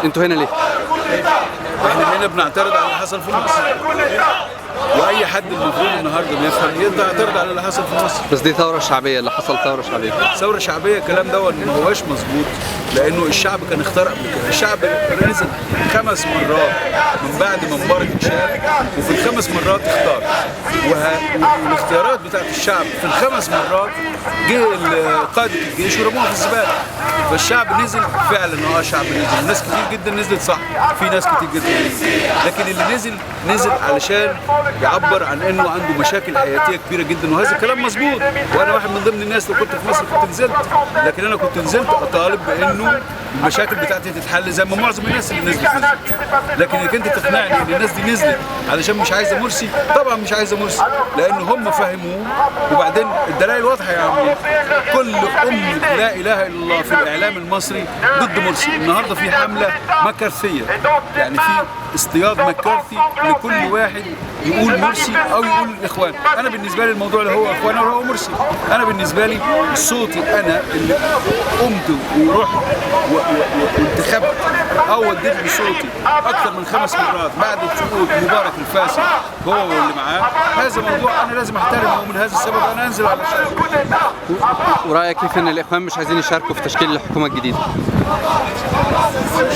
انتوا هنا ليه؟ احنا هنا بنعترض على اللي حصل في مصر، واي حد المفروض النهارده بيفهم يقدر يعترض على اللي حصل في مصر. بس دي ثورة شعبية، اللي حصل ثورة شعبية. ثورة شعبية الكلام ده ما هواش مظبوط، لانه الشعب كان اختار قبل كده. الشعب نزل 5 مرات من بعد ما مبارك اتشال، وفي ال5 مرات اختار، والاختيارات بتاعت الشعب في ال5 مرات جه قاده الجيش ورموها في الزبالة. فالشعب نزل فعلا، الشعب نزل، ناس كتير جدا نزلت، صح، في ناس كتير جدا نزلت، لكن اللي نزل نزل علشان يعبر عن انه عنده مشاكل حياتيه كبيرة جدا، وهذا الكلام مظبوط. وانا واحد من ضمن الناس لو كنت في مصر كنت نزلت، لكن انا كنت نزلت اطالب بانه المشاكل بتاعتي تتحل زي ما معظم الناس اللي نزلت نزلت. لكن انك انت تقنعني ان الناس دي نزلت علشان مش عايزه مرسي، طبعا مش عايزه مرسي، لان هم فهموه. وبعدين الدلائل واضحة يا عمي، كل امه لا اله الا الله في الاعلام المصري ضد مرسي. النهارده في حمله مكارثيه، يعني في اصطياد مكارثي لكل واحد يقول مرسي او يقول الاخوان. انا بالنسبة لي الموضوع لا هو اخوان ولا هو مرسي، انا بالنسبة لي صوتي انا اللي قمت ورحت وانتخبت او وديت بصوتي اكثر من 5 مرات بعد سقوط مبارك الفاسد هو واللي معاه، هذا موضوع انا لازم احترمه، ومن هذا السبب انا انزل على الشارع. ورايك كيف ان الاخوان مش عايزين يشاركوا في تشكيل الحكومة الجديدة؟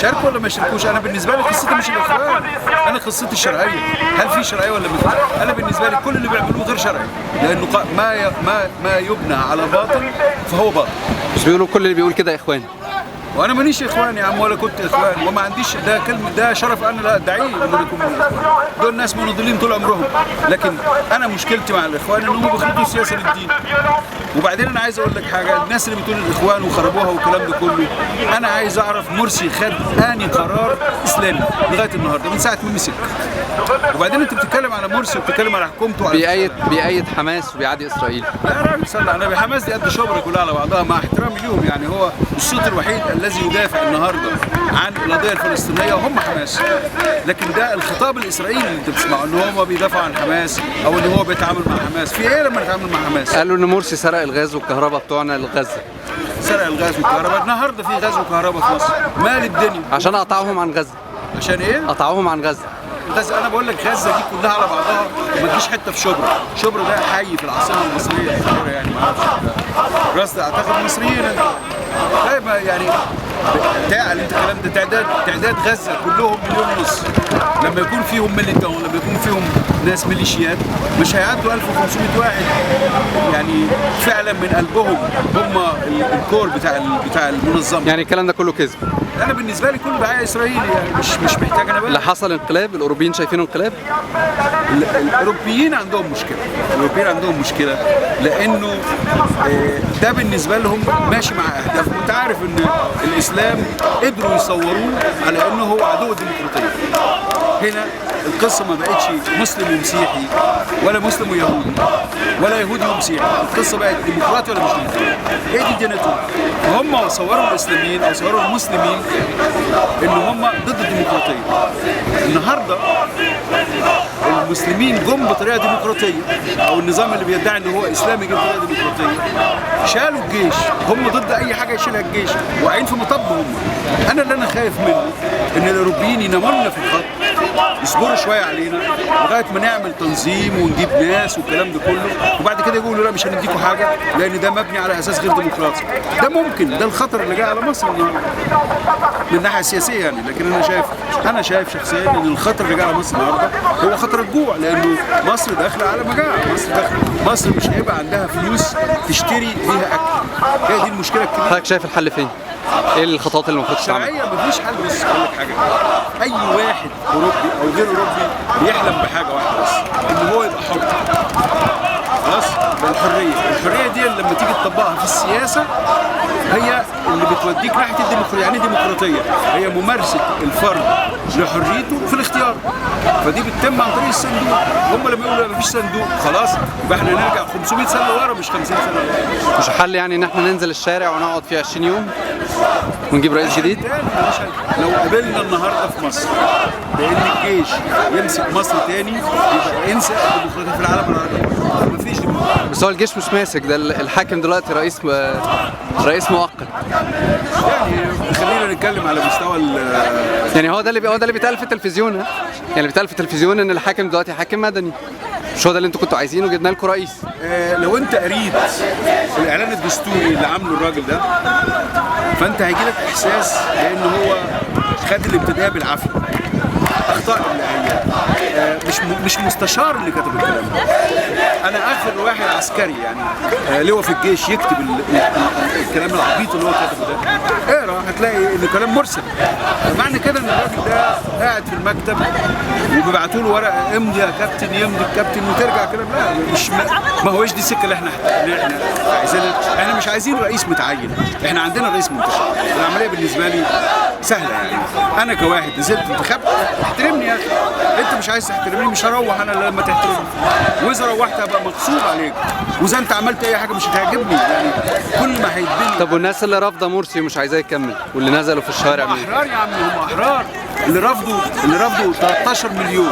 شاركوا ولا ما يشاركوش، انا بالنسبة لي قصتي مش الاخوان، انا قصتي الشرعية. هل في شرعية ولا ما فيش؟ انا بالنسبة لي كل اللي بيعملوه غير شرعي، لانه ما ما ما يبنى على باطل فهو باطل. مش بيقولوا كل اللي بيقول كده اخوان؟ وانا مانيش اخوان يا عم، ولا كنت اخوان، وما عنديش ده كلمة، ده شرف انا لا ادعية ان انا اكون من الاخوان. دول ناس مناضلين طول عمرهم، لكن انا مشكلتي مع الاخوان ان هم بيخلطوا السياسة للدين. وبعدين انا عايز اقول لك حاجة، الناس اللي بتقول الاخوان وخربوها والكلام ده كله، انا عايز اعرف مرسي خد اني قرار اسلامي لغاية النهارده من ساعة ما مسك. وبعدين انت بتتكلم على مرسي وبتتكلم على حكومته وعلى بيأيد حماس وبيعادي اسرائيل. لا راجل صلى على النبي، حماس دي قد شبرا كلها على بعضها، مع احترامي ليهم، يعني هو الصوت الوحيد الذي يدافع النهارده عن القضية الفلسطينية هم حماس. لكن ده الخطاب الاسرائيلي اللي انت بتسمعه، ان هم بيدافعوا عن حماس او ان هو بيتعامل مع حماس. في ايه لما نتعامل مع حماس؟ قالوا ان مرسي سرق الغاز والكهرباء بتوعنا لغزة. سرق الغاز والكهرباء؟ النهارده في غاز وكهرباء في مصر، مال الدنيا. عشان قطعوهم عن غزة. عشان ايه؟ قطعوهم عن غزة. غزة، انا بقول لك غزة دي كلها على بعضها ما تجيش حتة في شبرا. شبرا ده حي في العاصمة المصرية، يعني ما اعرفش راس اعتقد مصريين. طيب يعني بتاع انت الكلام ده، تعداد غزة كلهم 1.5 مليون، لما يكون فيهم ميليتون، لما يكون فيهم ناس ميليشيات، مش هيعدوا 1500 واحد يعني فعلا من قلبهم هم الكور بتاع المنظمة. يعني الكلام ده كله كذب؟ انا بالنسبة لي كله دعاية اسرائيلي، يعني مش محتاج انا بقى. اللي حصل انقلاب، الاوروبيين شايفينه انقلاب؟ الاوروبيين عندهم مشكلة، الاوروبيين عندهم مشكلة لانه ده بالنسبة لهم ماشي مع اهدافهم. انت عارف ان الاسلام قدروا يصوروه على انه هو عدو الديمقراطية. هنا القصة ما بقتش مسلم ومسيحي، ولا مسلم ويهودي، ولا يهودي ومسيحي، القصة بقت ديمقراطي ولا مش ديمقراطي. هي دي ديانتهم. فهم صوروا الاسلاميين او صوروا المسلمين ان هم ضد الديمقراطية. النهارده المسلمين جم بطريقة ديمقراطية، او النظام اللي بيدعي ان هو اسلامي جه بطريقة ديمقراطية، شالوا الجيش. هم ضد اي حاجة يشيلها الجيش، واقعين في مطب هم. انا اللي انا خايف منه ان الاوروبيين يناموا لنا في الخط، يصبروا شوية علينا لغاية ما نعمل تنظيم ونجيب ناس والكلام ده كله، وبعد كده يقولوا لا مش هنديكوا حاجة لان ده مبني على اساس غير ديمقراطي. ده ممكن، ده الخطر اللي جاي على مصر النهارده من الناحية السياسية يعني. لكن انا شايف شخصيا ان الخطر اللي جاي على مصر النهارده هو خطر الجوع، لانه مصر داخله على مجاعة. مصر مش هيبقى عندها فلوس تشتري بيها اكل. هي دي المشكلة الكبيرة. حضرتك شايف الحل فين؟ ايه الخطوات اللي المفروض تتعمل؟ الشرعية مفيش حل. بص اقول لك حاجة، اي واحد اوروبي او غير اوروبي بيحلم بحاجة واحدة بس، ان هو يبقى حر. خلاص؟ الحرية، الحرية دي لما تيجي تطبقها في السياسة هي اللي بتوديك ناحية الديمقراطية. يعني ديمقراطية هي ممارسة الفرد لحريته في الاختيار، فدي بتتم عن طريق الصندوق. هم لما يقولوا مفيش صندوق خلاص يبقى احنا نرجع 500 سنة ورا، مش 50 سنة ورا. مش حل يعني ان احنا ننزل الشارع ونقعد فيه 20 يوم ونجيب رئيس جديد؟ لو قابلنا النهارده في مصر بان الجيش يمسك مصر تاني يبقى انسى الديمقراطية في العالم العربي، مفيش ديمقراطية. بس هو الجيش مش ماسك، ده الحاكم دلوقتي رئيس مؤقت. يعني خلينا نتكلم بنتكلم على مستوى يعني هو ده اللي بيتقال في التلفزيون، ها؟ يعني اللي بيتقال في التلفزيون ان الحاكم دلوقتي حاكم مدني، مش هو ده اللي انتوا كنتوا عايزينه؟ جبنا لكم رئيس. لو انت قريت الاعلان الدستوري اللي عامله الراجل ده، فانت هيجي لك احساس لان هو خد الابتدائية بالعافية، اخطاء املائيه، مش مستشار اللي كتب الكلام ده. انا اخر واحد عسكري يعني لواء في الجيش يكتب الكلام العبيط اللي هو كتبه ده. اقرا هتلاقي ان كلام مرسل. معنى كده ان الراجل ده قاعد في المكتب وبيبعتوا له ورقة امضي يا كابتن، يمضي الكابتن وترجع كلام. لا، مش ما هوش دي السكة اللي احنا عايزينها. احنا مش عايزين رئيس متعين، احنا عندنا رئيس منتخب. العملية بالنسبة لي سهلة يعني، انا كواحد نزلت انتخبت، احترمني يا اخي. انت مش عايز تحترمني مش هروح انا لما تحترمني، واذا روحت هبقى مغصوب عليك، واذا انت عملت اي حاجة مش هتعجبني يعني كل ما هيتبني. طب والناس اللي رافضه مرسي ومش عايزاه يكمل واللي نزلوا في الشوارع هم احرار يا عم، هم احرار. اللي رفضوا 13 مليون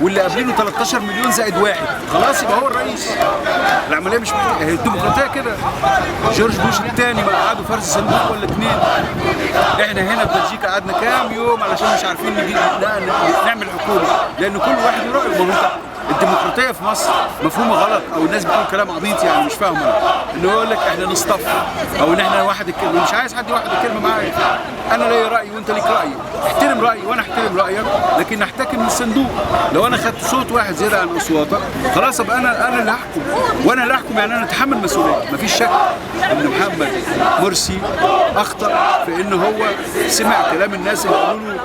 واللي قابلينه 13 مليون زائد واحد، خلاص يبقى هو الرئيس. العملية مش هي الديمقراطية كده. جورج بوش الثاني ما قعدوا فرز صندوق ولا اثنين. احنا هنا في بلجيكا قعدنا كام يوم علشان مش عارفين نجيب نعمل حكومة، لان كل واحد له رايه. ما هو الديمقراطية في مصر مفهومه غلط، او الناس بتقول كلام عبيط يعني مش فاهمه، ان هو يقول لك احنا نصطف او ان احنا واحد الكلمة. مش عايز حد يوحد الكلمة معايا، انا ليا راي وانت ليك راي، احترم رايي وانا احترم رايك، لكن نحتكم من الصندوق. لو انا خدت صوت واحد زيادة عن اصواتك خلاص ابقى انا اللي هحكم، وانا اللي هحكم يعني انا اتحمل مسؤولية. مفيش شك ان محمد مرسي اخطا في ان هو سمع كلام الناس اللي قالوا له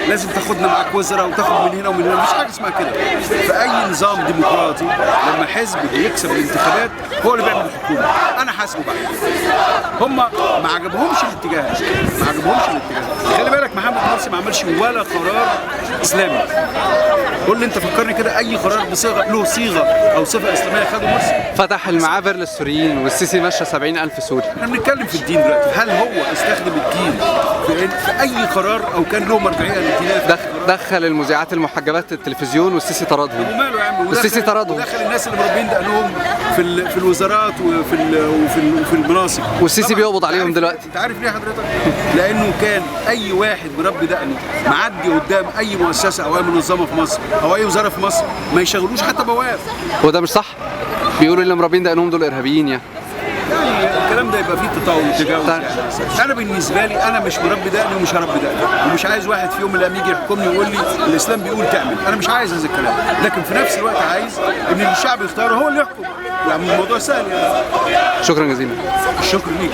لازم تاخدنا معاك وزراء وتاخد من هنا ومن هنا. مفيش حاجة اسمها كده. في اي نظام ديمقراطي لما حزب بيكسب الانتخابات هو اللي بيعمل الحكومة. انا حاسبه بعد هم ما عجبهمش الاتجاه، ما عجبهمش الاتجاه. خلي بالك محمد مرسي ما عملش ولا قرار اسلامي. قول لي انت فكرني كده اي قرار بصيغة له صيغة او صفة اسلامية خده مرسي. فتح المعابر للسوريين والسيسي مشى 70,000 سوري. احنا بنتكلم في الدين دلوقتي، هل هو استخدم الدين في اي قرار او كان له مرجعية للدينيه؟ دخل المذيعات المحجبات التلفزيون والسيسي طردهم. وماله يا عم؟ والسيسي طردهم. ودخل الناس اللي مربين دقنهم في الوزارات وفي المناصب، والسيسي بيقبض عليهم دلوقتي. انت عارف ليه حضرتك؟ لانه كان اي واحد مربي دقنه معدي قدام اي مؤسسة او اي منظمة في مصر او اي وزارة في مصر ما يشغلوش حتى بواب. وده مش صح؟ بيقولوا اللي مربين دقنهم دول ارهابيين يعني. يعني الكلام ده يبقى فيه تطاول وتجاوز يعني. انا بالنسبة لي انا مش مربي دقني ومش هربي دقني، ومش عايز واحد في يوم من الايام يجي يحكمني ويقول لي الاسلام بيقول تعمل، انا مش عايز هذا الكلام، لكن في نفس الوقت عايز ان الشعب يختاره هو اللي يحكم. يعني الموضوع سهل يعني. شكرا جزيلا. الشكر ليك.